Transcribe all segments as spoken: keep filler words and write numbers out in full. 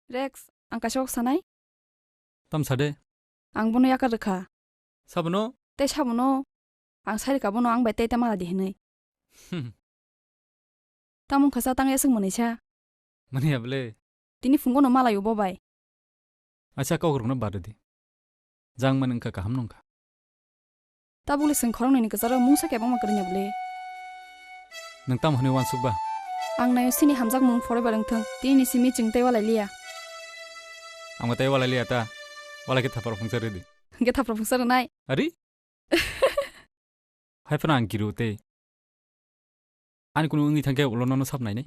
Rex, ang kaisa kok sanai? Tam sa de. Ang bono yakar rwkha. Sabono? Tei sabono. Ang sai rwkha bono ang bai tei tei mala di hinwi. Hmm. Tamo wngkha sa tang yaswk mwnwi sa? Mani ya bwle. Tini phungo no malai o bo bai. Aisa kok rwkno bad rw di. Jang mani wngkha kaham nungkha. Tabukle chwng khoroknwi ni kwcharo mungsa kebangma kwrwngya bwle. Nwng tamo hwnwi uansuk ba? Ang naio chini hamjakmung forever wngthung. Tini ni simi chwng tei walai liya. Ang tei walai liya ta. Walai khe thapar phungsa rw di. Hwnkhe thapar phungsa rwnai. Ari? Hai phano ang kiriu tei. Ani kunu wngwi thangkhe ulo nono sap nainai.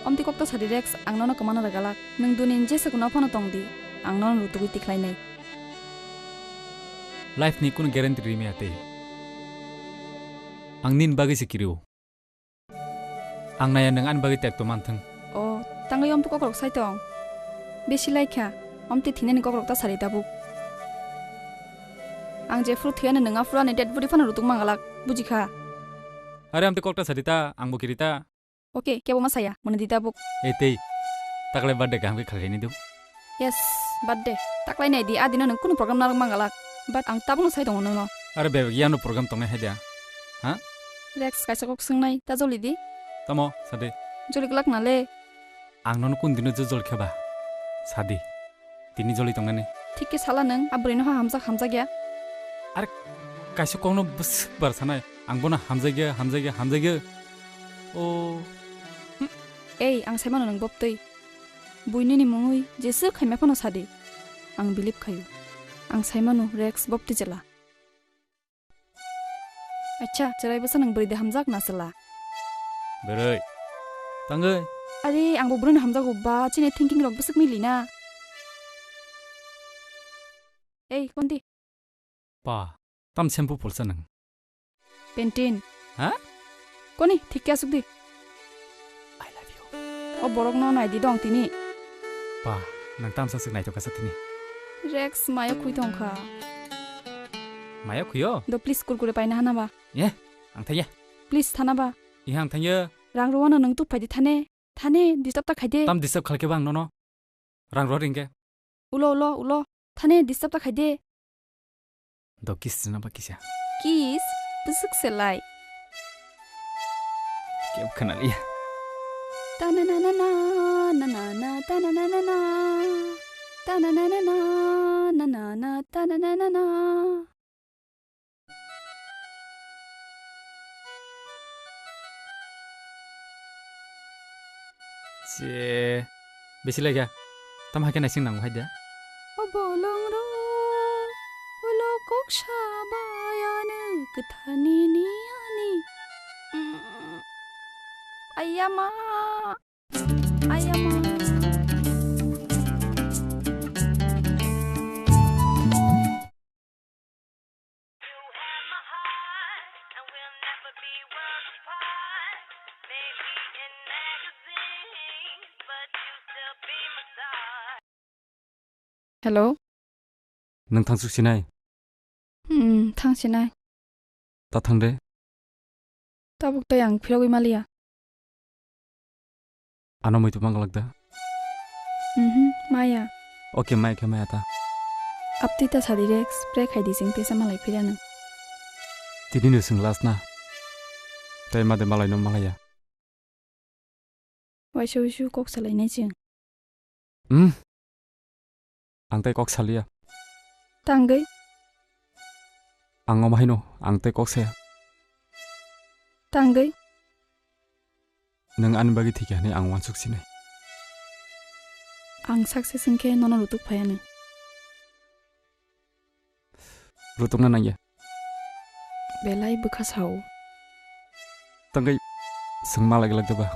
Omtwi kokta sadi Rex, ang nono kwmana rwgalak. Nwng dunini jesa kuno phano tongdi, ang nono rutugwi tikhlainai. Life ni kunu guarantee rimaya tei. Ang nini bagwi se kiriu. Ang naya nwng ani bagwi tekto manthwng. O, tangwi omtwi kokrok sai tong. Besi laikha, omtwi thinani kokrok ta sari tabuk. Ang jephuru thwiyano nwng aphuru ani dead body phano rutuk mangalak, bujikha? Are omtwi kokta sari ta, angbo kiri ta. Okay, kebo ma saya, mwnwi di tabuk. Ei tei, taklai birthday kaham khe khalai ni do. Yes, birthday. Taklai nai di, a dino nwng kunu program narwk mangalak. But ang tabukno sai tongo nono. Are bebak yano program tongnai hai da? Ha? Rex, kaisa kok swngnai, ta joli di. Tamo, sadi. Joli glak na le. Ang nono kun dino jo jol khe ba? Sadi. Tini joli tongnani. Thik khe sala nwng, a bwrwino ha hamjak hamjak ya. Are kaisa kokno bwswk bar sanai. Ang bono hamjak ya, hamjak ya, hamjak ya. O. Ei, ang sai mano nwng boptwi. Buinini mungwi jeswk khaima phano sadi. Ang believe khaio. Ang sai mano Rex boptwi chwla. Acha, chwrai bwsa nwng bwrwi de hamjak na chwla? Bwrwi. Tangwi. Are, angbo bwrwino hamjago ba, chini thinking rok bwswk mili na. Ei, kondi. Pa, tam shampoo pulsa nwng? Pantene. Ha? Koni, thik khe asuk di. I love you. O borok no nai di dong tini. Pa, nwng tamsa swk naithok kha sa tini. Rex, maya khui tong kha. Maya khuyo? Do please kurkure paina hana ba. Ye, ang thaya. Please thana ba. Iha ang thaya. Rang rwano nwng tuk phai di thane. Thane, disturb ta khai de. Tam disturb khalke bang nono. Rang rw ringke. Ulo, ulo, ulo. Thane, disturb ta khai de. Do kiss rwna ba kisa. Kiss? Bwswk se lai. Kebo khwnaliya. Ta na na na na, na na na, ta na na na na. Ta na na na na, na na na, ta na na na na. Se, bisi laikha. Tam hakhe naising nango hai de. O bolong ro, ulo kok sabayani kwthani niyani. Mm, ayama. Ayama. Hello. Nwng thangsuk sinai? Hmm, thang sinai. Ta thang de. Tabuk tei ang phirogwi maliya. Ano muitu manglak da? Mhm, maya. Okay, mai khe maya ta. Aptwi ta sadi Rex, spray khai di chwng tesa malai phirano. Tini no swng last na. Tei made malai no malaya. Waisa wisu kok salainai chwng. Hmm. Ang tei kok saliya. Tangwi? Ang omo haino, ang tei kok saya. Tangwi? Nwng ani bagwi thikya hwnwi ang uansuk sinai. Ang success wngkhe nono rutuk phaianw. Rutukna nangya. Belai bwkha sao. Tangwi swngma lagi lagda ba?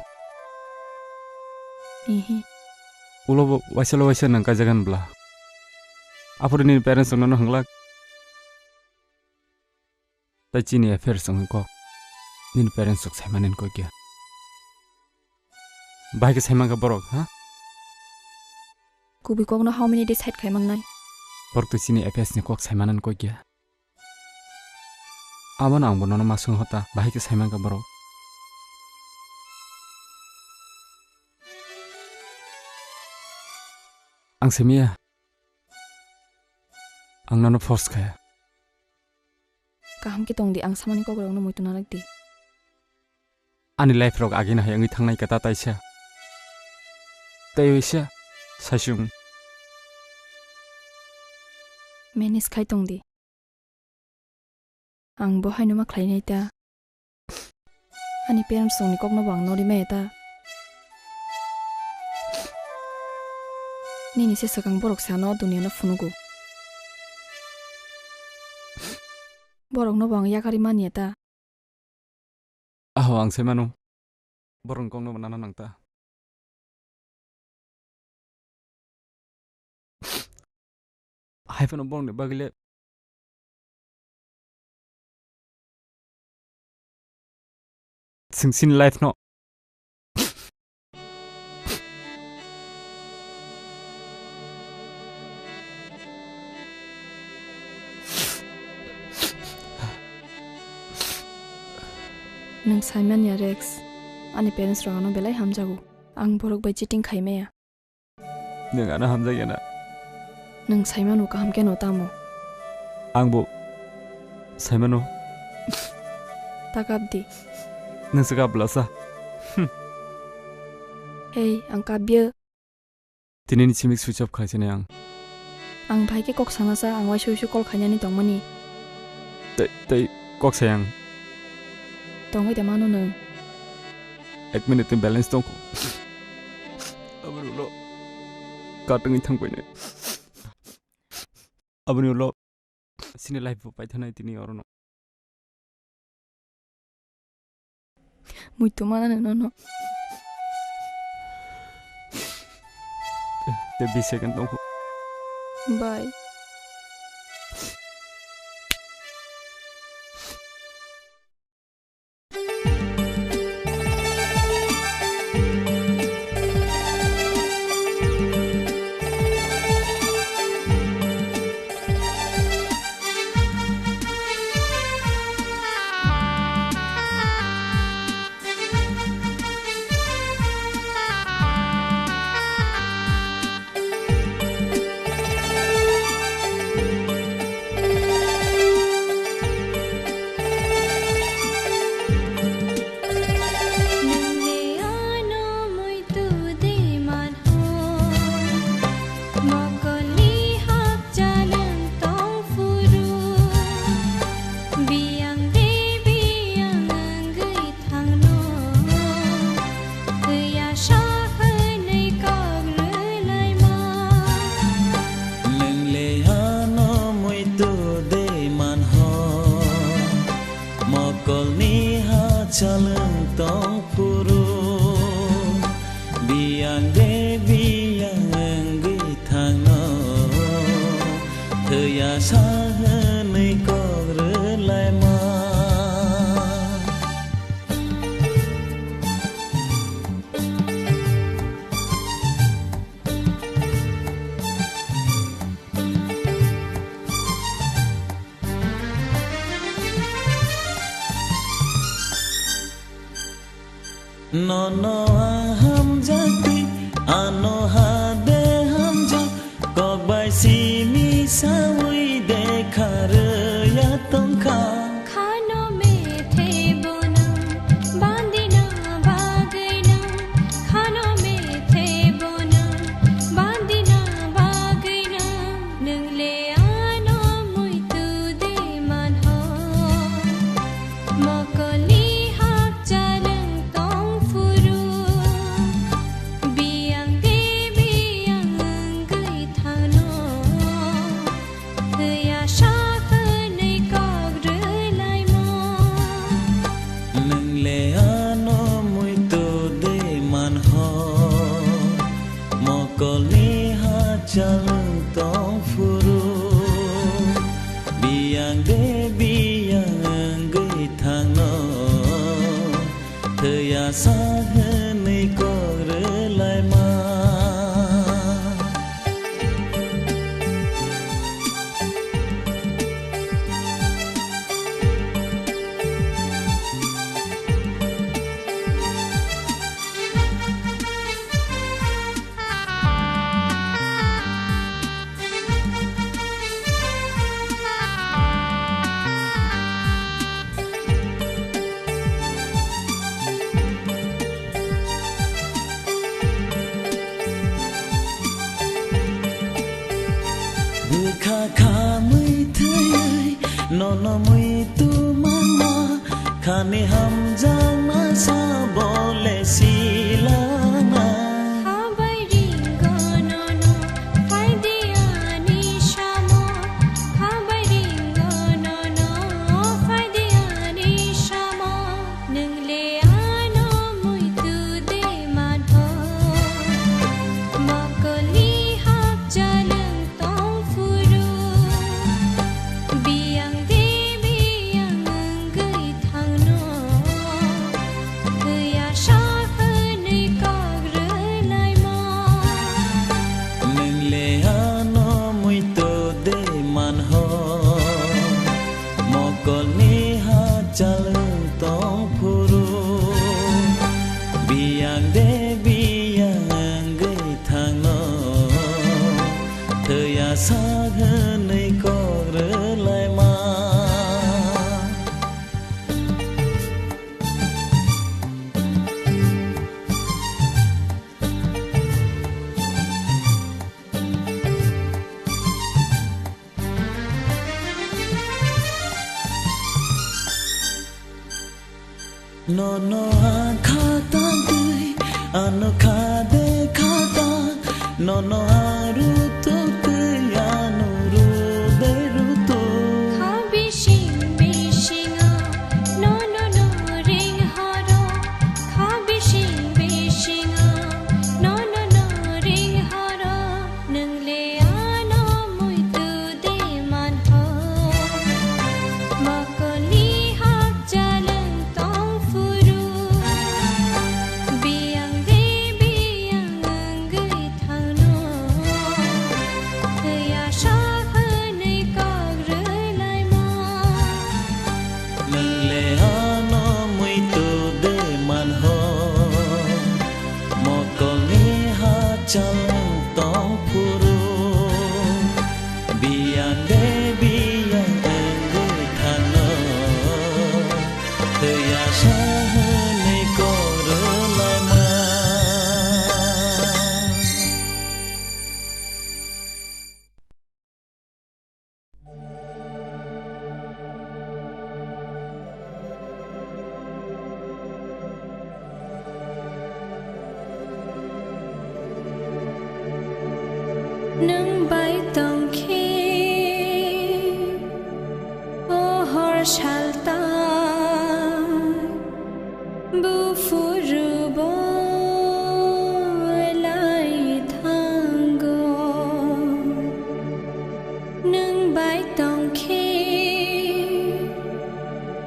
Ihi. Ulo bo waisa lo waisa nang kaijagan bla. Aphuru nini parents rokno hwnglak. Tai chini affair song kok. Nini parents rok saimani kok ya. Bahai khe saimang kha borok, ha? Kubui kokno how many days hide khai mangnai? Borok twi chini affairs ni kok sai manan koi kya? Abono angbo nono ma swng hota, bahai khe sai mankha borok. Ang simiya. Ang nono force khaya. Kaham khe tong di, ang samani kokrokno muitu narak di. Ani life rok agina hai wngwi thangnai kata taisa. Tei waisa, saichung. Manage khai tong di. Ang bo haino ma khlainai ta. Ani parents rokni kokno bo ang nori maya ta. Nini se swkang borok se ano o duniano phunugo. Borokno bo ang yakarwi manya ta. Aho, ang sai mano. Borokni kokno bo nana nang ta. Hai phano borokni bagwi le chwng chini life no. Nwng saimanya, Rex, ani parents rok ano belai hamjago. Ang borok bai cheating khaimaya. Nwng ano hamjakya na? Nwng saimano kaham khe no tamo? Ang bo saimano. Ta kap di. Nwng se kap bwlasa. Hei, ang kap ya. Tini ni simi switch off khlai sini ang. Ang bai khe kok sana sa, ang waisa waisa call khainani tongmani. Tei, tei kok sai ang. Tongwi de mano nwng. Ek minute ni balance tong. Aboni ulo cutting thang paine. Aboni ulo sini life bo paithanai tini orono. Muitu mana nono. Te bis second tong. Bye. Nungni ano muitu de manho, mokolni hakchalwng tong phuru, biyang de biyang wngwi thangno, twiya sa hwnwi kok rwlaima. Nungle ano muitu de manho, mokolni hakchalwng tong phuru, biyang de biyang wngwi thangno, thwiya sa hwnwi kok rwlaima. Nono ang hamjak twi, ano ha de hamjak, kok bai simi sawi de kharwi ya tongkha. Khano methe bono bandina bagwino, khano methe bono bandina bagwino, nungle ano muitu de manho. Mokolni hakchalwng tong phuru, biyang de biyang wngwi thangno, thwiya sa hwnwi kok rwlaimo. Nungle ano muitu de manho, mokolni hakchalwng tong phuru, biyang de biyang wngwi thangno, thwiya sa hwnwi kok rwlaima. Nomwi tu mama khani hamjakma sabo le silana. Habai ringo nono phaidi ani samo. Habai ringo nono phaidi ani samo. Nwng le ano muitu de manho, mokolni hakchal wng tong phuru. Biyang de biyang wngwi thangno, thwiya sa hwnwi kok rwlaima. Nwng le ano muitu de manho, mokolni hakchal wng tong phuru. Biyang de biyang wngwi thangno, thwiya sa hwnwi kok rwlaima. Nono ang kha tangtwi, ano kha de kha tang, nono ang rutuk twi, ano ru de rutuk. Kha bising bisingo, nono no ring horo, kha bising bisingo, nono no ring horo. Nwng le ano muitu de manho, mokolni hakchal wng tong phuru. Biyang de biyang wngwi thangno, thwiya sa hwnwi kok rwlaima. Nwng le ano muitu de manho, mokolni hakchal wng tong phuru. Biyang de biyang wngwi thangno, thwiya sa hwnwi kok rwlaima. Nwng bai tong khe o hor sal ta. Buphuru bo lai thango, nwng bai tong khe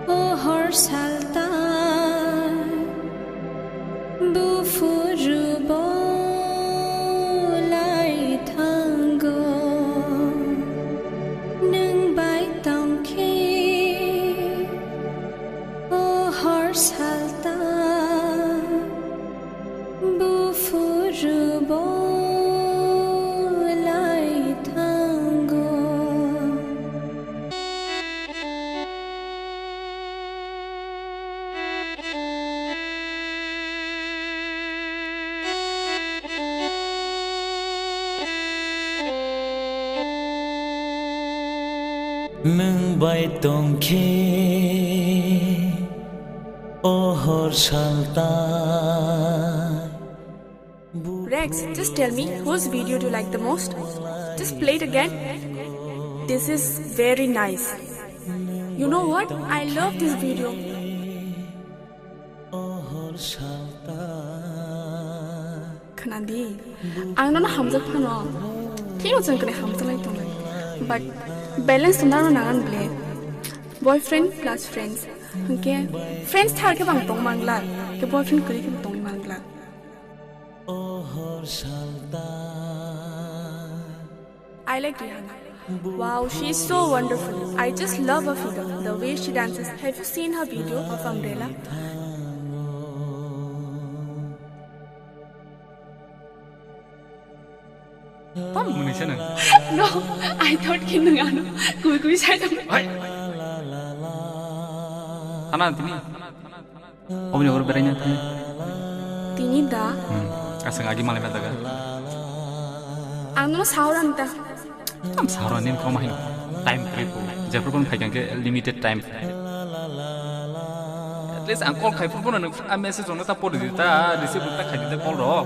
o hor sal ta. Buphuru bo lai thango, nwng bai tong khe o hor sal ta. Buphuru bo lai thango. Nwng bai tong khe o hor sal ta. Rex, just tell me, whose video do you like the most? Just play it again. This is very nice. You know what? I love this video. Khwnadi, ang nono hamjak phano thino chwng kwnwi hamjaklai tongnai. But balance tongna rw nangan ble. Boyfriend plus friends. Hwnkhe friends thar khe bang tong mangla, khe boyfriend kwrwi khe tongwi mangla. I like Rihanna. Wow, she is so wonderful. I just love her figure, the way she dances. Have you seen her video of Umbrella? Tamo mwnwi se nwng? No, I thought ki nwng ano kubui kubui sai tong. Hai. Hana tini. Oboni oro beraina thangni. Tini da? Hmm. Aswng agi malai ma daga. Ang no saura nta. Tam saura nin koma hino. Time kwrwi phunai. Jephru phano phai kha khe limited time phunai. At least ang call khai phuru phano nwng a message rokno ta pori di ta, receive ta khai di ta call rok.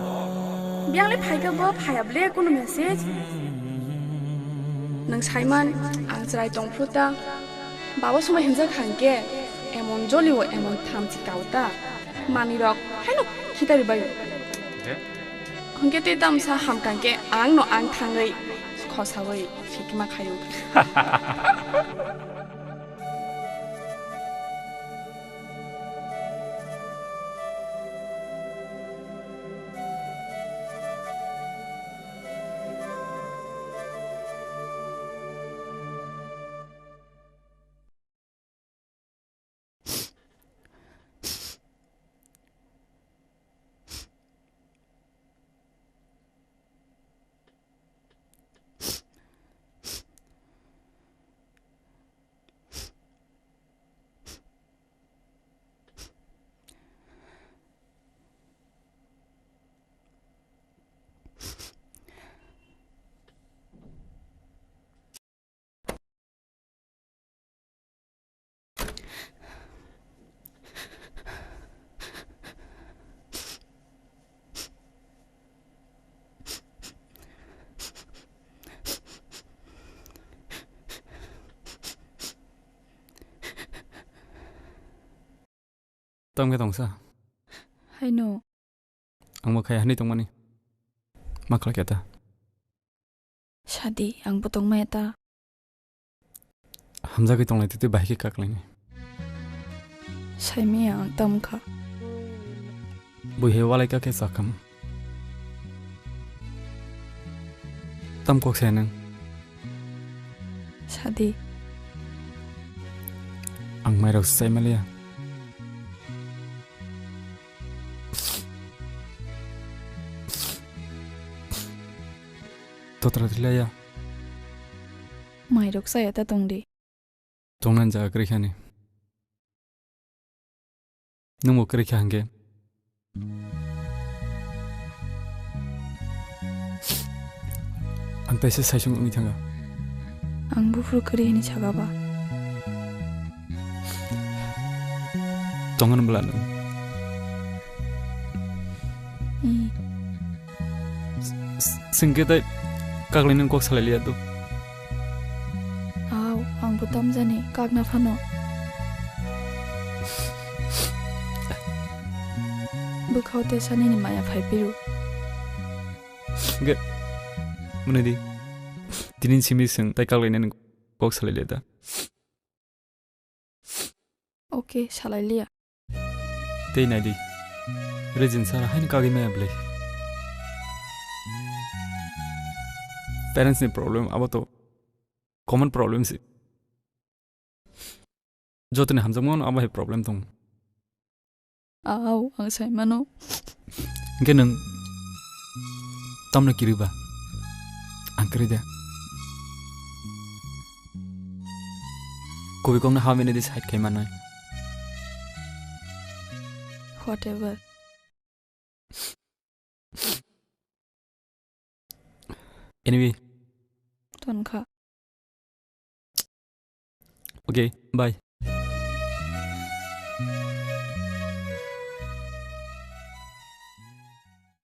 Biyang le phai kha bo phai able kuno message. Nwng saiman ang chwrai tong phuru ta. Baba somai hwnjak kha hwnkhe emon joli o emon thamchi kao ta. Manwi rok haino khitari bai. Hwnkhe tei tamsa hamkang khe ang no ang thangwi khosawi sikima khaio. Tamo khe tongsa? Haino. Ang bo khai hani tongmani. Ma khlai khe ta? Sadi, ang bo tongmaya ta. Hamjagwi tonglai twi twi bahai khe kaklaini. Saimaya ang tamo kha. Bui hai walai ka khe sakam. Tam kok sai nang. Sadi. Ang mairok sai maliya. Totra tilaya. Mairok saya ta tong di. Tongna jaga kwrwi khani. Nwng bo kwrwi kha hwnkhe. Ang taisa saisung wngwi thanga. Ang buphuru kwrwi hwnwi saka ba. Tongan bwla nwng. Hmm. S-, s-, singke tai kaklai nwng kok salai liya do. Aw, ang bo tamjani kakna phano. Bwkhao te sanini maya phai piru. Ge, mwnwi di. Tinin simi sing tai kaklai nwng kok salai liya da. Okay, salai liya. Tei nai di. Rejin sara haino kagwi maya bwlai. Parents ni problem abo to common problem se. Jotoni hamjakmano abo hai problem tong. Aw, ang sai mano. Hwnkhe nwng tamno kirwi ba? Ang kwrwi de. Kubui kokno how many days hide khai manai? Whatever. Anyway. Ton kha. Okay, bye.